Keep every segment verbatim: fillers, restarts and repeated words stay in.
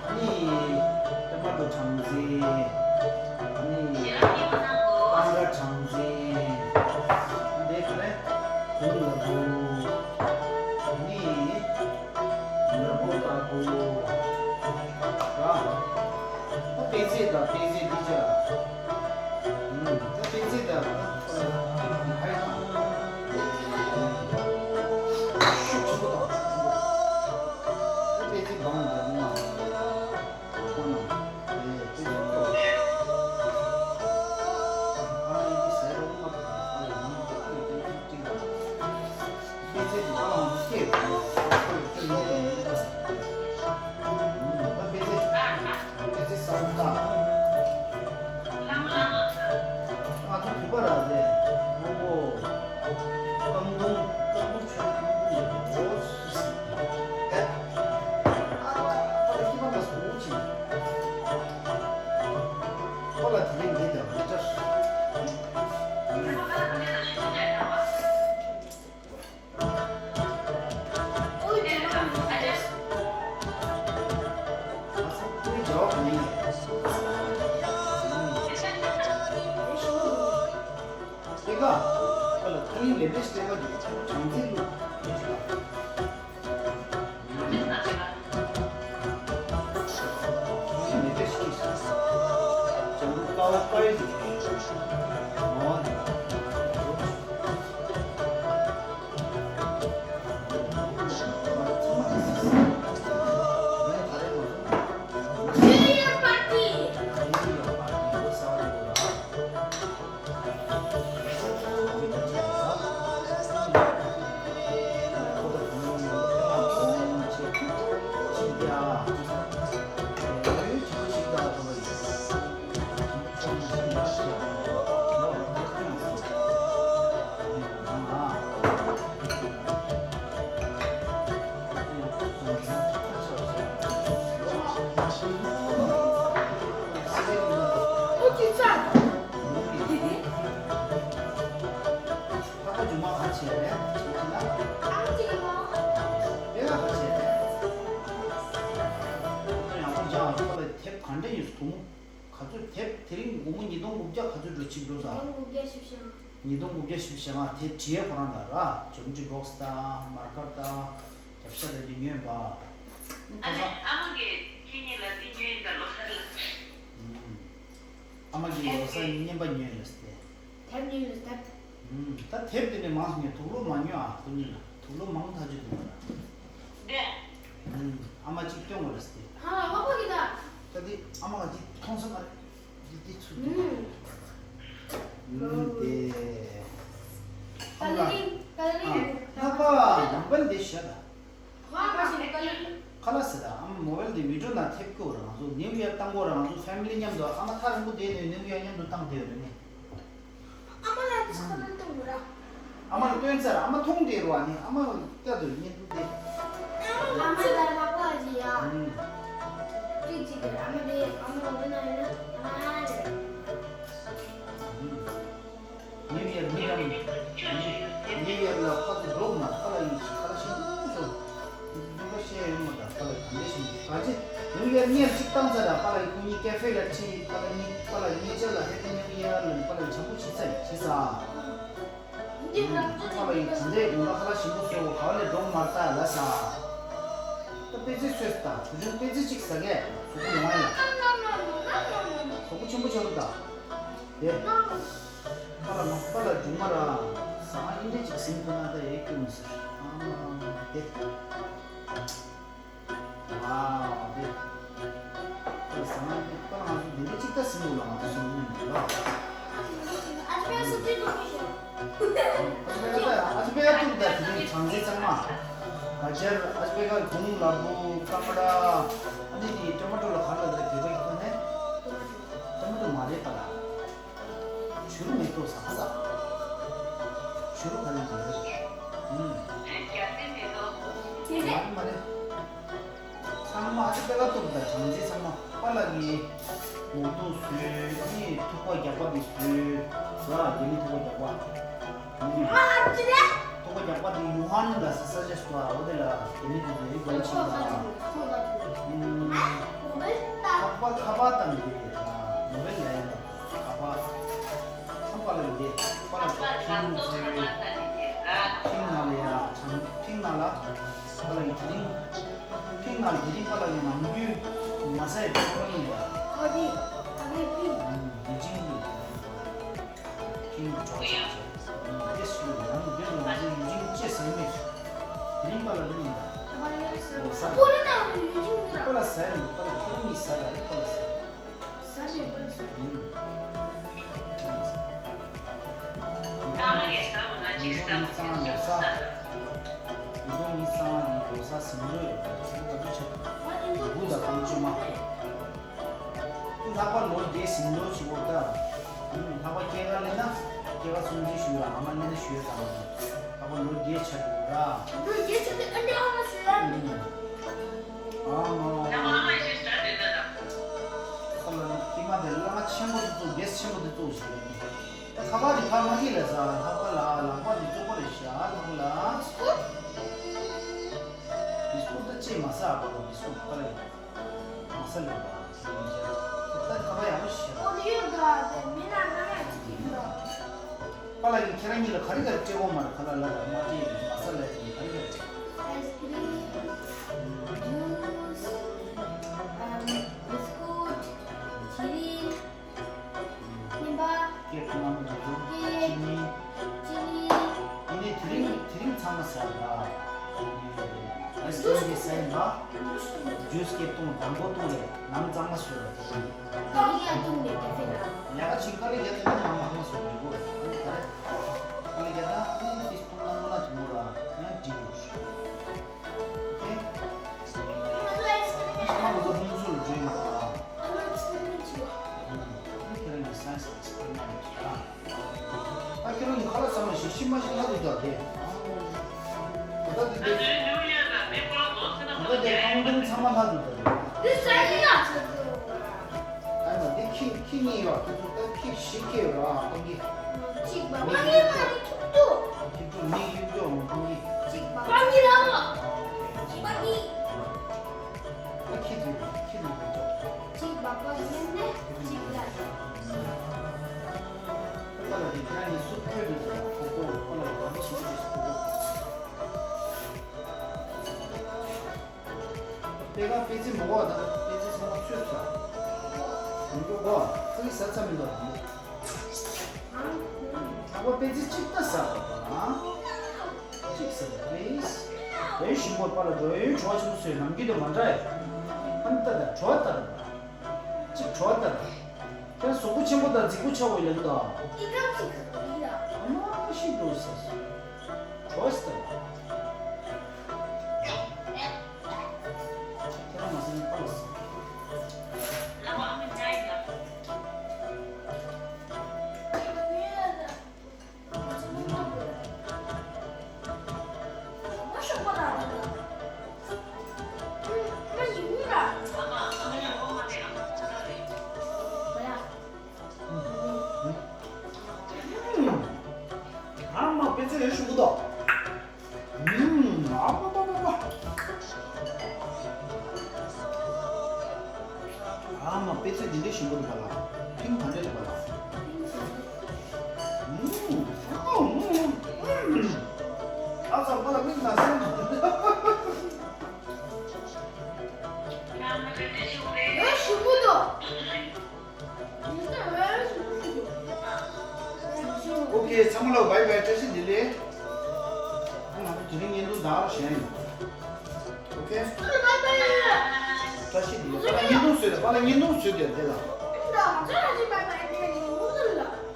ཨ་ནི་ཊ་མ་ཊོ་གྲངས་འཛིན། ཨ་ནི་སྤང་ར་གྲངས་འཛིན། ཨ་ནི་ག་རེ། གུང་ལ་གུ། ཨ་ནི་ལ་གུ་ཀ་གུ། ར། ད་དཔེ་ཚད་དང་དཔེ་ཚད་འདི་ཅག་ཨུམ། ད་དཔེ་ཚད་དང་ད་ཧའི་དང་། ཁོ་ལ་ཐུགས་ཡིད་ལས་འབྲས་ཤིག་སྟེར་བ་ཡོད། བྱམས་བརྩེའི་གླུ་དེ་ཞིག་ལ། ཐུགས་ཡིད་ལས་འབྲས་ཤིག་སྟེར་བ་ཡོད། བྱམས་བརྩེའི་དཀའ་བ་དཀའ་ཡོད་ཀྱི་ངོ་བོ་འདི། ཕ་ག་རྒྱུ་མ་ག་བྱས་རེད། ཁྱེད་ཀྱི་ན། ཨང་ཅིག་ལོ། དེ་ག་ག་བྱས་རེད། ཁོ་ཡང་ཁོ་འཇང་ཁོ་ལ་དེབ་ག་འདྲ་ཡོད་སུ་མོ། ག་ཚོད་དེབ་དེ་རིང་སྒོར་མོ་ཉིས་སྟོང་དགུ་བརྒྱ་ག་ཚོད་འགྲོ་ཅིག་འགྲོ་ས། ཉིས་སྟོང་དགུ་བརྒྱ་བཞི་བཅུ་ཞེ་ལྔ། ཉིས་སྟོང་དགུ་བརྒྱ་བཞི་བཅུ་ཞེ་ལྔ་དེབ་བྲིས་ཡས་ཁོ་རང་ལ་ར་ཇོ་མི་ཊི་བོག་སི་དང་མར་ཀར་དང་རྒྱབ་ཤ་དང་དེ་ཉོས་པ། ཨ་ནི་ཨ་མ་གིས་ཁྱེད་གཉིས་ལ་འདི་ཉོས་ཡིན་ད་ལོ་གསར་ལ། ཨ་མ་གིས་ལོ་གསར་རྙིང་པ་ཉོས་ལ་སྟེ། དེབ་ཉོས་ལ་དེབ། ད་དེབ་དེ་ནས་མང་ཉོས། དུག་ལོག་མ་ཉོས་ཨ་ཁོ་གཉིས་ལ། དུག་ལོག་མང་ཐག་ཆོད་འདུག་ལ། འདི། ཨ་མ་གཅིག་སྟོན་དགོས་ལ་སྟེ། ཧ་ལ་ལོག་པ་གི་ད། ད་དེ་ཨ་མ་ག་དེ་མཐོང་ས་མ་རེད། འདི་འདི་ཚུ་འདི། ཨུམ། དེ། ཀ་ལི་རིང་། ཀ་ལི་རིང་། ཨ། ལྷག་པ་ལམ་བན་འདི་བཤད་ད། ཁ་ལག་ཟེར་ད། ཨ་མ་མོ་བལ་དེ་བི་ཌིའོ་ནང་ཐེབས་ཀྱི་ཡོད་རེད། ང་ཚོ་ནིའུ་ཡོག་བཏང་གོ་ར། ང་ཚོ་ཕེ་མི་ལི་མཉམ་དུ་ཨ་མ་ཐག་རིང་པོ་བསྡད་ནས་ནིའུ་ཡོག་མཉམ་དུ་བཏང་བསྡད་ཡོད་རེད་ནི། ཨ་མ་ལ་ཅི་ཁ་ལན་གཏོང་དགོས་ར། ཨ་མ་ལ་སྟོན་ཚར། ཨ་མ་མཐོང་བསྡད་རོགས་ནི། ཨ་མ་ལྟ་དུ་བརྙན་ཐུང་དེ། ཨ་མ་ལ་ལག་པ་ཅི་ཡ། ཨུམ། ཅི་ཅི་དེ་ཨ་མ་དེ་ཨ་མ་འོ་ན་ཡིན་ན་ཨ་མ་རེད། ཨུམ། ཉིན་ཡར་མི་རང་། ཉིན་ཡར་ལ་ཕ་ཚོ་འགྲོ་མ་ཁ་ལ་ཡིན་ཞིག་ཁ་ལ་ཤིན་ཏུ་སོང་། འདི་འདི་འདྲ་བཤད་ཡོང་མ་ད་ཁ་ལ་ག་འདྲ་ཞིག་ག་ཅི། ཉིན་ཡར་གཉེར་ཅིག་བཏང་ཚར་ར། ཁ་ལ་ཡི་ཁོ་གཉིས་ཀེ་ཧྥེ་ལ་ཁྲིད། ཁ་ལ་གཉིས་ཁ་ལ་གཉིས་ཆ་ལ་ཧེ་པི་ཉིའུ་ཡར་ལ་ཁ་ལ་བྱམས་པོ་བྱེད་ས་ཡིན་བྱེད་ས། ཁ་ལ་ཡི་ག་འདྲས་ཡོང་ལ་ཁ་ལ་ཞིམ་པོ་བཟོ། ག་ལ་འགྲོ་མ་ད་ལ་ས། ད་པེ་ཙེ་ཚོས་ད་བུ་ཆུང་པེ་ཙེ་གཅིག་ཟ་གས་གཟུགས་པོ་ཡོང་ཡ་ལ། གཟུགས་པོ་ཆེན་པོ་ཆགས་ལ་ད། དེ། པ་ལ་མ་པ་ལ་རྒྱུ་མ་ར། ཟ་ཨིན་འདྲས་ཅིག་ཟིན་ཐུབ་ན་ད་ཡེ་སྐྱོ་མི་ཟེར། ཨ་དེ། ཨ་དེ། པ་ལ་ཟ་ཨིན་འདྲས་པ་ལ་ང་ཚོ་འདི་འདྲས་ཅིག་ད་ཟིན་འདུག་ལ། ང་ཚོ་ཟིན་འདུག་ལ། ཨ་ཅེ་སུ་ཅི་འདུག་མི་ཤེས། ཨ་ཅེ་པེ་ཀ་ཐུག་ད་དེ་ནས་གྲང་ཟིན་ཚང་མ། ག་ཅར་ཨ་ཅེ་པེ་ཀ་གུང་ལ་བུ་ཀ་མ་ར། ཨ་ནི་དེ་ཊོ་མ་ཊོ་ལ་ག་ལ་དེ་བེ་བེ་ཁ་ནས། ཊོ་མ་ཊོ་མ་རེད་པ་ལ། བྱུ་རུ་མེ་ཏོག་ཟ་ཁ་ཟ། བྱུ་རུ་ག་ལེན་ག་ལེན་རེད། ཨུམ། མ་རེད་མ་རེད། ཚང་མ་ཨ་ཅེ་པེ་ཀ་ཐུག་ད་གྲང་ཟིན་ཚང་མ་པ་ལ་གི་མོག་ཐུག་བཟོས། ཨ་ནི་ཐུག་པ་རྒྱག་པ་གི་བཟོས། ཟ་རྒྱ་མི་ཐུག་པ་རྒྱག་པ། ཨུམ། ཐུག་པ་རྒྱག་པ་དེ་ཡུ་ཧན་ལ་ས་ས་ཅེ་སུ་ཨ་འོ་དེ་ལ་རྒྱ་མི་དུ་དེ་རིག་པ་ཆེ་ད། ཨུམ། ཁ་པ་ཁ་པ་དང་དེ་རེད་ད། མོ་བེ་ལ་ཡ་ད། ཁ་པ། ཁ་པ་ལ་ཡོད་དེ། པ་ལ་ཁྲིང་ཚོས། ཁྲིང་ནང་ལ་ཡ། ཁྲིང་ནང་ལ། པ་ལ་ཡི་ཁྲིང་། ཁྲིང་ནང་དེ་རིང་པ་ལ་ཡི་ནང་རྒྱུ། མ་ཟད་པ་ལ་ཡི་ཡ། ཁོ་དེ། ཁ་པའི་ཁྲིང་། དེ་ཅིང་གི། ཁྲིང་གྲོགས་ཆགས་ཆགས། དེ་སུ་ཡང་རྒྱུ་ནང་རྒྱུ་ཡི་ཅིང་ཅེ་ཟེར་མེད། དེ་རིང་པ་ལ་ཡི་ཡ། པ་ལ་ཟ། པ་ལ་ཟ་ཡ། པ་ལ་ཁོ་རང་ཡི་ཟ་ལ་རེད། པ་ལ་ཟ། ས་ཞིང་པར་སོང་། ཉིས་སྟོང་ཉི་ཤུ་རྩ་ལྔ་ལོ་གསར། ཉིས་སྟོང་ཉི་ཤུ་རྩ་ལྔ་ནི་ལོ་གསར་ཟིན་འགྲོ་ཡོད་པ་ཆུ་བོ་བརྡ་བཅུ་ཆགས། དགུ་དང་དང་བཅུ་མ། ལྷག་པ་ལོ་བརྒྱད་ཟིན་འགྲོ་ཆུ་བོ་ད། ལྷག་པ་སྐྱེས་སྐར་ལེན་ན་སྐྱེས་སྐར་སྲུང་བརྩི་ཞུ་ཡ། ཨ་མ་ལེན་ན་ཞུ་ཡ་དང་། ལྷག་པ་ལོ་བརྒྱད་ཆགས་འགྲོ་ར། ལོ་བརྒྱད་ཆགས་ཏེ་ཨ་འདྲ་ཨ་མ་ཞུ་ཡ་མིན། ཨ་མ། ཁ་ལ་ཀི་མ་དེ་བླ་མ་ཆེན་པོ་དེ་ཚོ་རྒྱས་ཆེན་པོ་དེ་ཚོ་ཞིག་རེད། ད་ཁ་པར་དེ་ཕ་མ་གི་ལ་ཟ། ལྷག་པ་ལ་ལག་པ་དེ་བཙོག་པ་རེད་ཤག་ལྷག་པ་ལ། བི་སི་ཀུ་ད་ཅེས་མ་ཟ་བ་བི་སི་ཀུ་ད་རེད། མ་ཟ་ལེ་བ། ད་ཁ་པར་ཡག་པོ་ཞིག་ཨོ་དེ་ཡོད་ག་དེ་མི་ན་ན་ཡ་ཅིག་ཡིན་ག་པཱ་ལགས་ཀྱིས་ཁྱེད་རང་གཉིས་ལ་ག་རེ་ག་རེ་སྤྲད་དགོས་མ་རེད། ཁ་ལག་ལ་ལ་མ་སྤྲད་ཡིན་མ་ས་ལ་ཡིན་ག་རེ་ག་རེ་སྤྲད། ཨའི་སི་ཀི་རིམ། ཇུས། ཨམ། བིས་ཀུཊ། དེ་རིང་། སྨན་པ། ཀེག་ཁོ་ན་མ་འདུག་ཀེག་ཅི་ནི། ཅི་ནི། ཡིན་ནའི་དེ་རིང་དེ་རིང་ཚང་མ་ཟ་ར། ཨའི་སི་ཀི་རིམ་གྱི་ཟ་ཡིན་པ། ཇུས་ཀྱི་བཏུང་དང་པོ་བཏུང་རེད། ནམ་གཙང་མ་བཟོས་ར་དེ་རིང་། དེ་རིང་ཡང་བཏུང་རེད་དེ་ཕེ་ན། ཡ་ག་ཅིག་དཀའ་ལས་རྒྱག་ན་ནམ་མ་གཙང་མ་བཟོས་འགྲིག་གོ་ར། དཀའ་ལས་རྒྱག་ན་ཨ་ནི་ཏིས་བཏུང་ན་མ་ན་དུ་མོ་ར་ཡང་འགྲིག་གོ་ར། ཨོ་ཁེ། ཨ་ནི་ཚང་མ་ཁོ་ཚོ་ཁོང་ཚོ་ལ་འགྲོ་ཡིན་པ་དང་། ཨ་ནི་ཁྱེད་རང་གི་སའེན་སི་ཨེག་སི་པེ་རི་མེན་ཊི་ཨ། ཨ་ཁྱེད་རང་གི་ཁ་ལག་ཟ་མ་ཤེས་ཤི་མ་ཤི་ལྷ་དུ་དར་དེ། ད་ལྟ་འདི་འདི། ད་ལྟ་འདི་རྐང་དུང་ཚང་མ་ལྷ་དུ་དར་དེ། འདི་ཟ་ཡི་ན་ཚོད་དུ། ཨ་མ་འདི་ཁྱི་ཁྱི་གཉིས་ཡོད་ཁྱི་ཚོ་ད་ཁྱི་བཞི་ཁྱི་ཡོད་ར་སྤང་གི། གཅིག་པ་སྤང་གི་མ་རེད་ཁྱི་ཏུ། ཁྱི་ཏུ་མི་ཁྱི་ཏུ་སྤང་གི། གཅིག་པ་སྤང་གི་ར་མ། སྤང་གི། ད་ཁྱི་ཚོ་ཁྱི་ཚོ་ཁྱི་ཚོ། གཅིག་སྦག་སྦག་ཡིན་ནས་གཅིག་ལ་ཡིན། ཁོ་ལ་དེ་ཁྱེད་རང་གཉིས་སུ་ཁོལ་དུ་ཟེར་ཁོ་ཁོ་ཁོ་ལ་ཡོད་པ་ཞིག་ཞིག་ཁོ་ཁོ། དཔེ་ཁ་དཔེ་ཆ་མང་བ་དང་དཔེ་ཆ་ཚང་མ་ཚོས་ཚ། མི་འགྲོ་གོ་ཚ་གི་ཟ་ཚ་མི་འདུག་དང་པོ། དང་པོ་དཔེ་ཆ་གཅིག་ལྟ་ཟ་དང་། གཅིག་ཟ་please། རེ་ཞིམ་པོ་པ་ལ་འགྲོ་ཡོད་བྲོ་བ་ཆེན་པོ་ཚོས་ནམ་རྒྱུན་དུ་མ་འདྲ་ཡ། ཧན་ཏ་ད་བྲོ་བ་ལྟ་ར། གཅིག་བྲོ་བ་ལྟ་ར། ཁྱེད་གཟུགས་པོ་ཆེན་པོ་དང་རྫིག་པོ་ཆགས་འོས་ལེན་དང་། འདི་ག་ཅིག་ག་ཡིན་ལ། ཨ་མ་ཤི་འགྲོ་ཟེར། བྲོ་བ་ལྟ་ར། ཁྱེད་རང་མ་ཟིན་པ་ལ་ཟིན། ཨ་མ་དཔེ་ཆ་ཡོད་ཞུ་གི་འདུག་ཨུམ། ཨ་མ་པ་པ་པ་པ། ཨ་མ་དཔེ་ཆ་འདི་འདྲའི་ཞིམ་པོ་འདུག་པ་ལ། ཕིང་ག་འདྲ་འདུག་པ་ལ། ཨུམ། ཨ་ཨུམ། ཨ་ཚ་པ་ལ་མིག་ན་སེམས། ཨེ་ཞིམ་པོ་འདུག་ཨོ་ཁེ། ཚང་མ་ལ་བའི་བའི། བཀྲ་ཤིས་བདེ་ལེགས། ང་ཚོ་དེ་རིང་བརྙན་ཐུང་འདི་གར་བཞག་ཡིན། ཨོ་ཁེ། བཀྲ་ཤིས་བདེ་ལེགས། པཱ་ལགས་བརྙན་ཐུང་བཟོས་ད། པཱ་ལགས་བརྙན་ཐུང་བཟོས་དེ་དེ་ལ།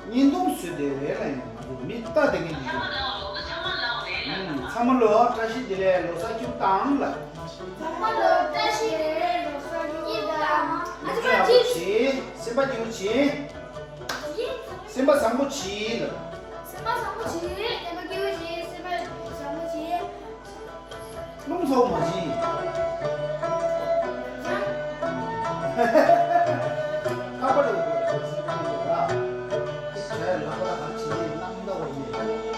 བརྙན་ཐུང་བཟོས་དེ་རེད་ལ་ཡིན། ང་ཚོ་མི་ལྟ་དེ་གི་འདི་ཚང་མ་ལོ་བཀྲ་ཤིས་བདེ་ལེགས། ལོ་གསར་སྐྱིད་པོ་བཏང་ལ། ཚང་མ་ལོ་བཀྲ་ཤིས་བདེ་ལེགས། ལོ་གསར་སྐྱིད་པོ་བཏང་། ཨ་ཅེ་པ་ཅི། སེམས་པ་སྐྱིད་པོ་བྱེད། སེམས་པ་བཟང་པོ་བྱེད་ལ། སེམས་པ་བཟང་པོ་བྱེད། སེམས་པ་སྐྱིད་པོ་བྱེད། སེམས་པ་བཟང་པོ་བྱེད། རླུང་ཚ་པོ་མ་བྱེད། ཁ་པར་ལ་འགྲོ་ཟེར་གྱི་འདུག་ར། ཁྱེད་ལག་པ་ལ་ག་རེ་བྱེད་ཀྱི་ཡིན་ན།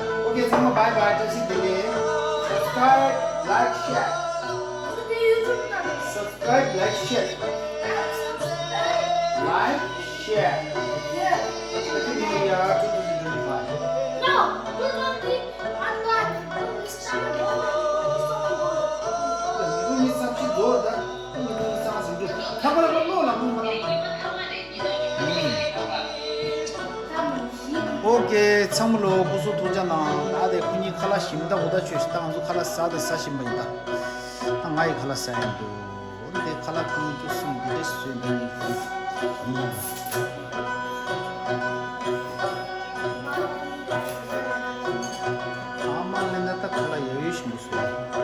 ཨོ་ཁེ། ཚང་མ་བའི་བའི། བཀྲ་ཤིས་བདེ་ལེགས། Subscribe, like, share. Subscribe, like, share. Like, share. Happy New Year two thousand twenty-five. ཨོ་ཁེ། ཚང་མ་ལོ་སྐུ་གཟུགས་ཐུགས་ཅག་གནང་། ད་དེ་ཁོ་གཉིས་ཁ་ལག་ཞིམ་ད་འུ་ད་ཆོས་ཤིག་ད་ང་ཚོ་ཁ་ལག་ཟ་ད་ཟ་བཞིན་པ་ཡིན་ད། ད་ང་ཡི་ཁ་ལག་ཟ་ཡིན་འདུག་འདི་ཁ་ལག་ཁོང་ཚོ་གསུམ་འདི་འདྲ་བཟོས་འདུག་ཨ་མ་ལེ་ན་ད་ཁ་ལག་ཡ་ཡོད་ཞིམ་པོ་བཟོས།